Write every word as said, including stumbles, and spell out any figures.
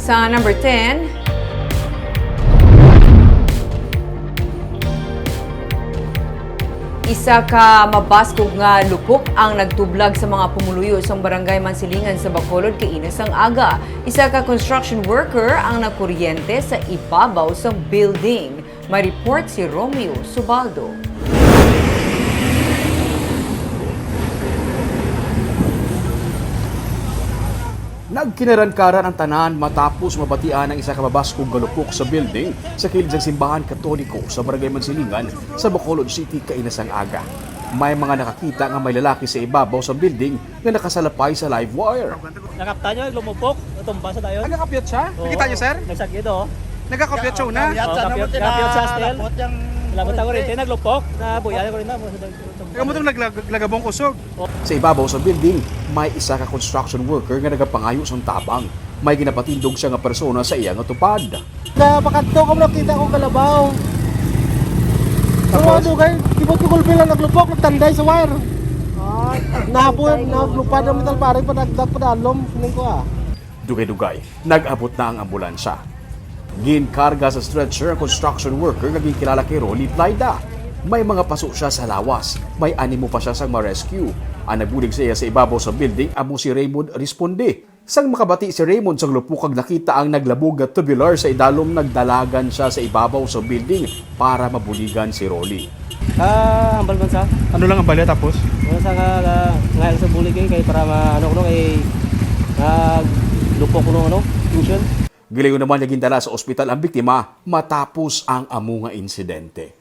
Sa number ten, isa ka mabaskog nga lupok ang nagtublag sa mga pumuluyo sang Barangay Mansilingan sa Bacolod kaina sang aga. Isa ka construction worker ang nakuryente sa ibabaw sang building. May report si Romeo Subaldo. Nagkinarankaran ang tanan matapos mabatian ang isa ka mabaskog nga lupok sa building sa kilid sang simbahan Katoliko sa Barangay Mansilingan sa Bacolod City kaina sang aga. May mga nakakita nga may lalaki sa ibabaw sa building nga nakasalapay sa live wire. Nakapta nyo, lumupok, natumba sa dayon. Nagakapyot siya? Oo. Nakita niyo, sir? Nagsagid, oh. Nagakapyot siya una? Oh, kapyot, kapyot siya, still. Labot ako rin, kaya naglupok, nabuyan ko rin na. Taga mo itong naglag- lagabong kusog. Sa ibabaw sa building, may isa ka construction worker nga nagapangayo sang tabang. May ginapatindog siya nga persona sa iya nga tupad. Sa pakadto ko nakita ko kalabaw. Pero ano kay, kibot ko gulpi lang naglupok, nagtanday sa wire. Nahapon, naglupad ang metal pare, padagdag, padalom, sining ko ah. Dugay-dugay, nag-abot na ang ambulansya. Ginkarga sa stretcher ang construction worker nga ginkilala kay Rolly Plaida. May mga paso siya sa lawas. May animo pa siya sang ma-rescue. Ang nagbulig sa iya sa ibabaw sa building amo si Raymond Responde. Sang makabati si Raymond sang lupok kag nakita ang naglabog nga tubular sa idalom, nagdalagan siya sa ibabaw sa building para mabuligan si Rolly. Ah, hambal man sa. Ano lang ang balya tapos? Ano sa nga, nga, nga sa bulig eh, kay para ma, ano, ano, kay, ah, lupok ko ano, tension. Gilayon naman nga gindala sa ospital ang biktima matapos ang amo nga insidente.